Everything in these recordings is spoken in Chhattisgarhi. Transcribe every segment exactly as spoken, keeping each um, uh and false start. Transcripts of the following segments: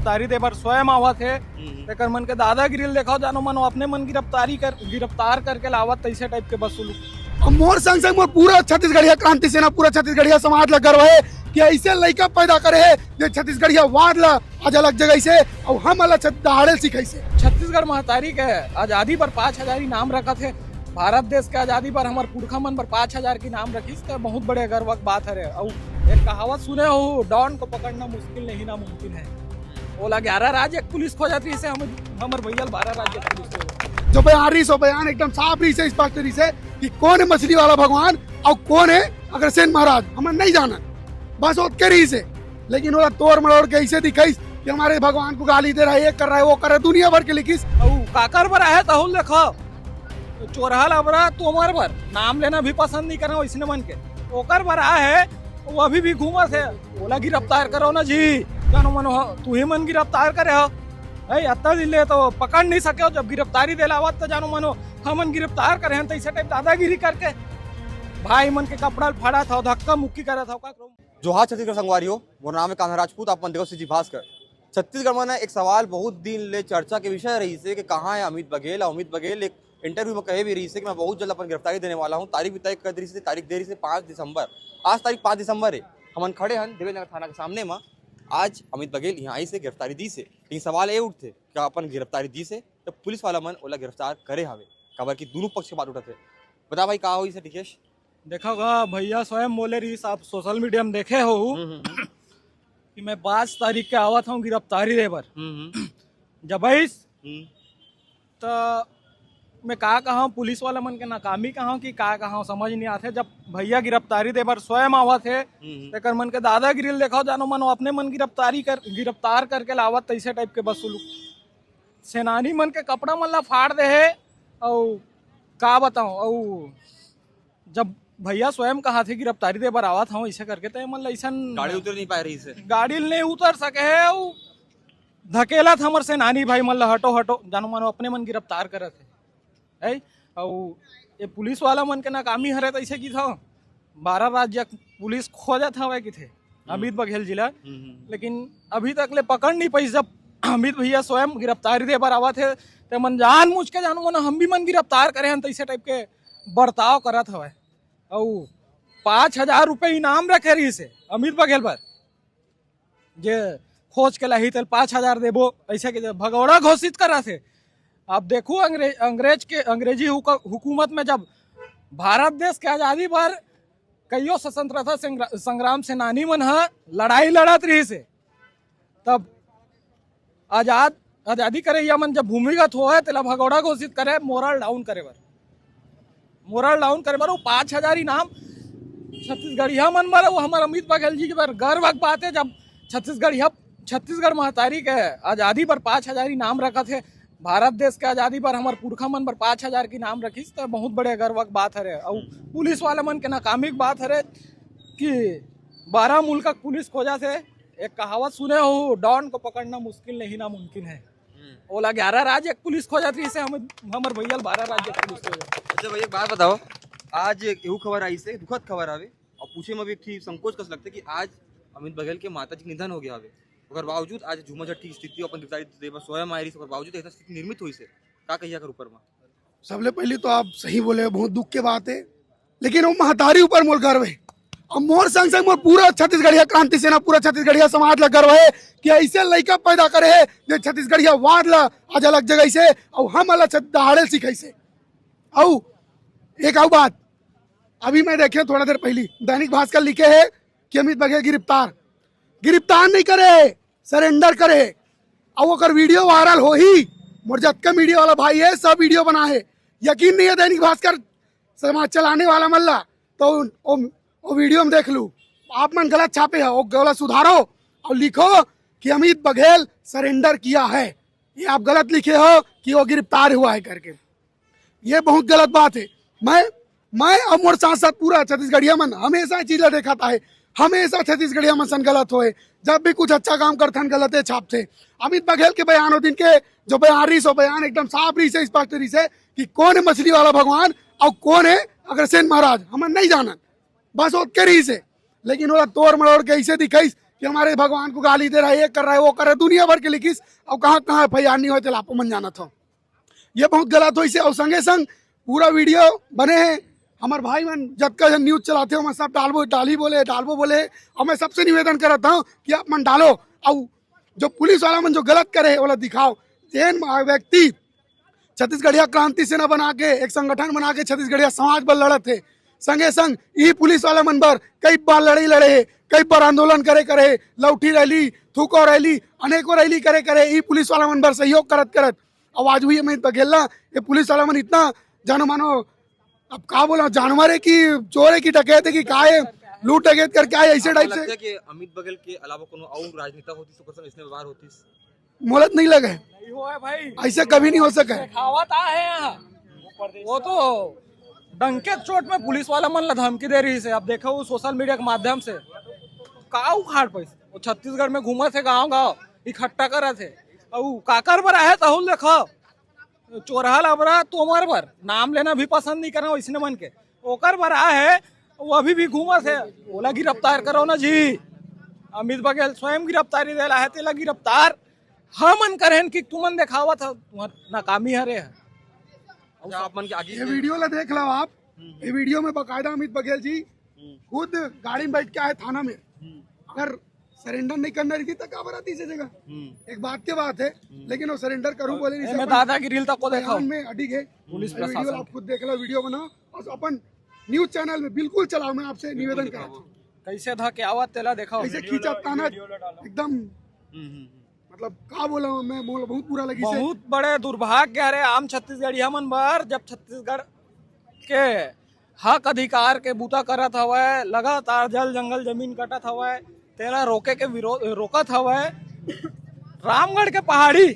गिरफ्तारी दे बर स्वयं आवत हे। हम्म। तेकर मन के दादागिरी ल देखव, जानो मानो अपने मन गिरफ्तारी कर, गिरफ्तार करके लावत तइसे टाइप के बस सुलूक। अब मोर संग संग मोर पूरा छत्तीसगढ़िया क्रांति सेना, पूरा छत्तीसगढ़िया समाज ला गर्व हे कि अइसे लइका पैदा करे हे जे छत्तीसगढ़िया वाद ला आज अलग जगह से अउ हम अलग छत-, दहाड़े सिखाइसे। छत्तीसगढ़ महतारी के आजादी बर पाँच हजार इनाम रखत हे, भारत देश के आजादी बर हमर पुरखा मन बर पाँच हजार के इनाम रखिस, त बहुत बड़े गर्व के बात हरे। अउ एक कहावत सुने हो, "डॉन को पकड़ना मुश्किल नहीं, नामुमकिन है।" ओला ग्यारह राज्य के पुलिस खोजत रहिस हे, हम, हमर भैया ल बारह राज्य के पुलिस खोजत। जो बयान रहिस हे, बयान एकदम साफ रहिस हे, स्पष्ट रहिस हे कि कौन है मछली वाला भगवान अउ कौन है अग्रसेन महाराज, हमन नहीं जानन। बस ओतके रहिस हे। लेकिन ओला तोड़ मरोड़ के अइसे दिखाइस कि हमारे भगवान को गाली दे रहा है, ये कर रहा है, वो कर रहा है, दुनिया भर के लिखिस। अउ काकर बर आहे तहु ल देखो, चोरहा लबरा तोमर बर, नाम लेना भी पसंद नहीं करना वइसने मन के, ओकर बर आहे, वो अभी भी घूमत हे। ओला गिरफ्तार करो ना जी, जानो मनो ह-, तू ही मन गिरफ्तार करे हो। है, अत्ता दिन ले तो पकड़ नहीं सके हो, जब गिरफ्तारी दे ल आवत तो जानो मनो हमन गिरफ्तार करे हन, तइसे टाइप दादागिरी करके भाई मन के कपड़ा ल फाड़त हो, धक्का मुक्की करत हो, का करो? जोहार छत्तीसगढ़ संगवारी हो, मोर नाम है कान्हा राजपूत, आप मन देखो सीजी भास्कर। छत्तीसगढ़ में ना एक सवाल बहुत दिन ले चर्चा के विषय रहिस हे कि कहाँ है अमित बघेल। अमित बघेल एक इंटरव्यू में कहे भी रहिस हे कि मैं बहुत जल्द अपन गिरफ्तारी देने वाला हूँ। तारीख भी तय कर दे रहिस हे, तारीख दे रहिस हे पाँच दिसंबर। आज तारीख पाँच दिसंबर है, हमन खड़े हन देवेंद्र नगर थाना के सामने में। आज अमित बघेल यहाँ आइस हे, गिरफ्तारी दीस हे, लेकिन सवाल ये उठथे कि अपन गिरफ्तारी दीस हे, त पुलिस वाला मन ओला गिरफ्तार करे हवे, काबर कि दोनों पक्ष के बात उठत हे। बता भाई, का होइस हे, टिकेश? देखो गा, भैया स्वयं बोले रहिस, आप सोशल मीडिया में देखे हो हम्म, हम्म, हम्म। कि मैं पाँच तारीख के आवत हूँ गिरफ्तारी दे बर। हम्म, हम्म। जब आइस, हम्म। त मैं का कहा हूँ, पुलिस वाला मन के नाकामी कहा हूँ कि का कहा हूँ, समझ नहीं आथे। जब भैया गिरफ्तारी दे बर स्वयं आवत हे, हम्म। तेकर मन के दादागिरी ल देखो, जानो मानो अपने मन गिरफ्तारी कर, गिरफ्तार करके लावत तइसे टाइप के बस सुलूक। सेनानी मन के कपड़ा मन ला फाड़ दे हे, अउ का बताऊं, अउ जब भैया स्वयं कहा थे गिरफ्तारी दे बर आवत हूँ, इसे करके तो ये मन ला अइसन गाड़ी उतर नहीं पाए रहिस हे। गाड़ी ल नहीं उतर सके हे, अउ धकेलत हमर सेनानी भाई मन ला, "हटो, हटो, जानो मानो अपने मन गिरफ्तार करत हे।" है? अउ ये पुलिस वाला मन के नाकामी हरे, तइसे किथे, बारह राज्य पुलिस खोजत हवे किथे हम्म। अमित बघेल जी ला। हम्म, हम्म। लेकिन अभी तक ले पकड़ नहीं पाइस। जब अमित भैया स्वयं गिरफ्तारी दे बर आवत हे, ते मन जानबूझ के, जानो मानो हम भी मन गिरफ्तार करे हन, तइसे टाइप के बर्ताव करत हवे। अउ पाँच हजार रुपये इनाम रखे रहिस हे अमित बघेल बर, जे खोज के लाही तेल पाँच हजार देबो, अइसे के भगौड़ा घोषित करत हे। अब देखू, अंग्रेज, अंग्रेज के, अंग्रेजी हुक-, हुकूमत में जब भारत देश के आजादी बर कइयो स्वतंत्रता संग्रा-, संग्राम सेनानी मन ह लड़ाई लड़त रहिस हे, तब आजाद, आजादी करइया मन जब भूमिगत होए, तेला भगौड़ा घोषित करे, मोरल डाउन करे बर, मोरल डाउन करे बर वो पाँच हजार इनाम छत्तीसगढ़िया मन बर, वो हमर अमित बघेल जी के बर गर्व के बात हे। जब छत्तीसगढ़िया, छत्तीसगढ़ महतारी के आजादी बर पाँच हजार इनाम रखत हे, भारत देश के आजादी बर हमर पुरखा मन बर पाँच हजार के इनाम रखिस, त बहुत बड़े गर्व के बात हरे। अउ पुलिस वाला मन के नाकामी के बात हरे कि बारह मुल्क के पुलिस खोजत हे। एक कहावत सुने हो, "डॉन को पकड़ना मुश्किल नहीं, नामुमकिन है।" हम्म। ओला ग्यारह राज्य के पुलिस खोजत रहिस हे, हम, हमर भैया ल बारह राज्य के पुलिस खोजत। अच्छा भैया, एक बात बताओ, आज एक एहू खबर आइस हे, दुखद खबर आवे, अउ पूछे में भी एक ठी संकोच कस लगथे कि आज अमित बघेल के माता जी के निधन हो गया हवे, ओकर बावजूद आज झूमाझटकी स्थिति, अपन गिरफ्तारी दे बर स्वयं आए रहिस, ओकर बावजूद ऐसा स्थिति निर्मित होइस हे, का कहिया कर ऊपर में? सबले पहले तो आप सही बोले, बहुत दुख के बात हे, लेकिन वो महतारी ऊपर मोर गर्व हे। अब मोर संग संग मोर पूरा छत्तीसगढ़िया क्रांति सेना, पूरा छत्तीसगढ़िया समाज ला गर्व हे कि अइसे लइका पैदा करे हे जे छत्तीसगढ़िया वाद ला आज अलग जगह से अउ हम अलग छत-, दहाड़े सिखाइस हे। अउ एक अउ बात, अभी मैं देखे थोड़ा देर पहली दैनिक भास्कर लिखे हे कि अमित बघेल गिरफ्तार, गिरफ्तार नहीं करे, सरेंडर करे। अउ ओकर वीडियो वायरल होही, मोर जतका मीडिया वाला भाई हे, सब वीडियो बनाए हे। यकीन नहीं हे दैनिक भास्कर समाज चलाने वाला मन ला, तो ओ, ओ वीडियो में देख लू। आप मन गलत छापे हो, वो गलत सुधारो अउ लिखो कि अमित बघेल सरेंडर किया है। ये आप गलत लिखे हो कि वो गिरफ्तार हुआ है करके। ये बहुत गलत बात हे। मैं, मैं अउ मोर साथ साथ पूरा छत्तीसगढ़िया मन हमेशा ये चीज ला देखत आए, हमेशा छत्तीसगढ़िया मन सन गलत होए, जब भी कुछ अच्छा काम करथन गलते छापथे। अमित बघेल के बयान ओ दिन के जो बयान रहिस हे, बयान एकदम साफ रहिस हे, स्पष्ट रहिस हे कि कौन हे मछली वाला भगवान अउ कौन हे अग्रसेन महाराज, हमन नहीं जानन। बस ओतके रहिस हे, लेकिन ओला तोड़ मरोड़ के अइसे दिखाइस कि हमारे भगवान को गाली दे रहा है, ये कर रहा है, वो कर रहा है, दुनिया भर के लिखिस। अउ कहाँ कहाँ एफ आई आर नहीं होय, तेला आप मन जानत हो। ये बहुत गलत होइस हे। अउ संगे संग पूरा वीडियो बने हे, हमर भाई मन जतका झन न्यूज चलाथे, ओमन सब डालबो, डालही बोले, डालबो बोले। अउ मैं सबसे निवेदन करत हूँ कि आप मन डालो, अउ जो पुलिस वाला मन जो गलत करे हे, ओला दिखाओ। जेन व्यक्ति छत्तीसगढ़िया क्रांति सेना बना के, एक संगठन बना के छत्तीसगढ़िया समाज बर लड़त हे, संगे संग ई पुलिस वाला मन बर कई बार लड़ाई लड़े हे, कई बार आंदोलन करे करे हे, लौठी रैली, थूको रैली, अनेकों रैली करे करे ई पुलिस वाला मन बर सहयोग करत करत आवाज हुई अमित बघेल ला। ये पुलिस वाला मन इतना जानो मानो, अब का बोला, जानवर है कि चोर है कि डकैत है कि का है, लूट डकैत करके आए ऐसे आपको टाइप से। लगता है कि अमित बघेल के अलावा कोनो और राजनेता होती तो कैसे इसने व्यवहार होती? मोला तो नहीं लगे। नहीं हुआ है भाई। ऐसे कभी नहीं हो सका है। दिखावत आ है यहाँ। वो तो डंके चोट में पुलिस वाला मन ला धमकी दे रही से। अब देखो वो सोशल मीडिया के माध्यम से का उखाड़ पाइस। वो छत्तीसगढ़ में घूमत हे, गांव गांव इकट्ठा करत हे। अउ काकर बर आहे तहुल देखो, चोरहा लबरा तोमर बर नाम लेना भी पसंद नहीं करना इसने मन के, ओकर बर आहे। वो अभी भी घूमत हे। ओला गिरफ्तार करो ना जी। अमित बघेल स्वयं गिरफ्तारी देला है, तेला गिरफ्तार हमन करेन कि तुमन देखावत हो, तुम्हार नाकामी हरे है। अच्छा, आप मन के आगे ये के वीडियो ला देख लो आप। हम्म। ये वीडियो में बाकायदा अमित बघेल जी हम्म। खुद गाड़ी में बैठ के आए थाना में। हम्म। अगर सरेंडर नहीं करना रही तो काबर आती इसे जगह? हम्म। एक बात के बात है, हम्म। लेकिन वो सरेंडर करूँ बोले नहीं, ए, सब मैं अपन दादागिरी तक को देखा बयान हूँ। में अडिग है। पुलिस ये वीडियो प्रशासन आप के। खुद देख लो, वीडियो बनाओ और अपन न्यूज चैनल में बिल्कुल चलाओ। मैं आपसे निवेदन करता हूँ। कैसे धके आवत तेला देखो। कैसे खींचत तानत एकदम, हम्म, हम्म, हम्म। मतलब का बोला मैं, मोला बहुत बुरा लगी से। बहुत बड़े दुर्भाग्य हरे आम छत्तीसगढ़िया मन बर, जब छत्तीसगढ़ के हक अधिकार के बूता करत हवय, लगातार जल जंगल जमीन कटत हवय, तेला रोके के विरोध, रोकत हवय। रामगढ़ के पहाड़ी,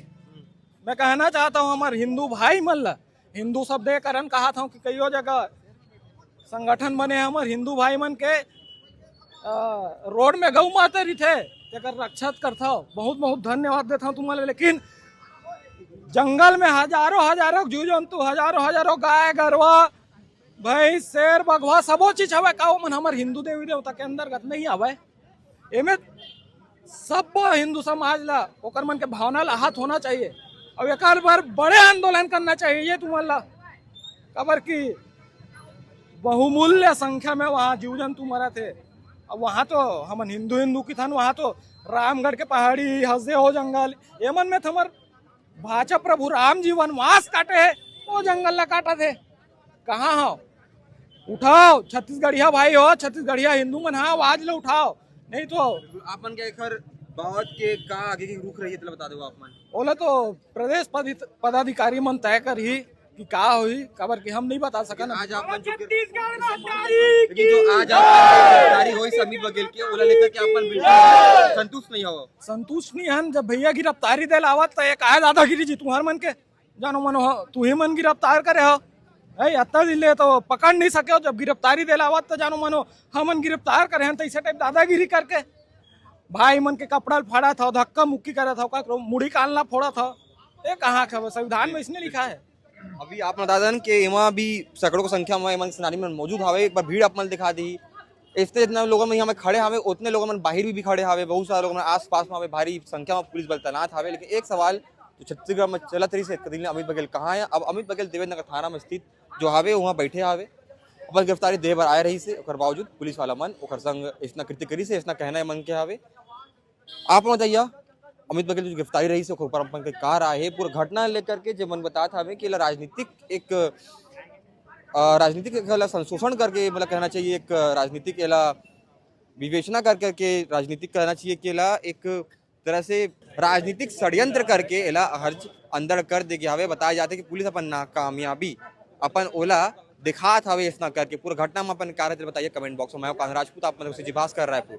मैं कहना चाहता हूँ हमर हिंदू भाई मन ला, हिंदू शब्द ये कारण कहत हूँ कि कईयो जगह संगठन बने हे हमर हिंदू भाई मन के, अ, रोड में गौ माता रहिथे, तेकर रक्षा करथव, बहुत बहुत धन्यवाद देथव तुमन ला। लेकिन जंगल में हजारों हजारों जीव जंतु, हजारों हजारों गाय गरवा, भैंस, शेर, बघवा, सबो चीज हवय, का ओमन हमर हिंदू देवी देवता के अंतर्गत नहीं आवय? एमे सब हिंदू समाज ला, ओकर मन के भावना ला आहत होना चाहिए, अउ एकर बर बड़े आंदोलन करना चाहिए तुमन ला, काबर कि बहुमूल्य संख्या में वहाँ जीव जंतु मरत हे। अब वहाँ तो हमन हिंदू हिंदू किथन, वहाँ तो रामगढ़ के पहाड़ी, हसदेव जंगल, एमन में तो हमर भाचा प्रभु राम जी वनवास काटे हे, वो जंगल ला काटत हे। कहाँ हो? उठाओ, छत्तीसगढ़िया भाई हो, छत्तीसगढ़िया हिंदू मन, हाँ, आवाज ला उठाओ, नहीं तो आप मन के एखर बावत के का आगे की रुख रही है, तेला बता दो आप मन। ओला तो प्रदेश पदि-, पदाधिकारी मन तय करही कि का होही, काबर कि हम नहीं बता सकन। आज आप मन जो छत्तीसगढ़ मा तारीख लेकिन जो आज आप मन जो गिरफ्तारी होई समीर बघेल के, ओला लेकर के आप मन बिल्कुल संतुष्ट नहीं हो। संतुष्ट नहीं हन। जब भैया गिरफ्तारी दे लावत त ये काहे दादागिरी जी तुम्हार मन के? जानो मानो हो, तू ही मन गिरफ्तार करे हो। ए, अतना दिन ले तो पकड़ नहीं सके हो, जब गिरफ्तारी दे लावत त जानो मानो हमन गिरफ्तार करे हन, त इसे टाइप दादागिरी करके भाई मन के कपड़ा ल फाड़त हव, धक्का मुक्की करत हव, का करो, मुड़ी कान ला फोड़त हव। ये कहाँ के हवे? संविधान में इसने लिखा है। अभी आप बता देन कि एमा भी सैकड़ों की संख्या में एमन सेनानी मन मौजूद हावे। एक बार भीड़ आप मन दिखा दी, इतने जितना लोगों में यहाँ में खड़े हावे, उतने लोगों में बाहर भी, भी खड़े हावे। बहुत सारे लोगों में आसपास में हावे, भारी संख्या में पुलिस बल तैनात हावे। लेकिन एक सवाल जो छत्तीसगढ़ में चलत रही से, कदी ले अमित बघेल कहाँ है? अब अमित बघेल देवेंद्र नगर थाना में स्थित जो हावे, वहाँ बैठे हावे, अपन गिरफ्तारी दे बर आए रही से, ओकर बावजूद पुलिस वाला मन ओकर संग ऐसना कृत्य करी से, ऐसना कहना है मन के हावे। आप बताइए, अमित बघेल जो गिरफ्तारी रही से, ओकर ऊपर अपन के का राय है? पूरा घटना लेकर के जे मन बतात हावे कि एला राजनीतिक एक, अ, राजनीतिक एक एला संशोषण करके, मतलब, कहना चाहिए, एक राजनीतिक एला विवेचना कर करके राजनीतिक कहना चाहिए कि एला एक तरह से राजनीतिक षड्यंत्र करके एला हर अंदर कर दे गे हावे। बताया जाथे कि पुलिस अपन नाकामयाबी अपन ओला दिखात हावे ऐसना करके। पूरा घटना में अपन का रहते बताइए कमेंट बॉक्स में। मैं हूं कान्हा राजपूत, आप मतलब से जी भास्कर रायपुर।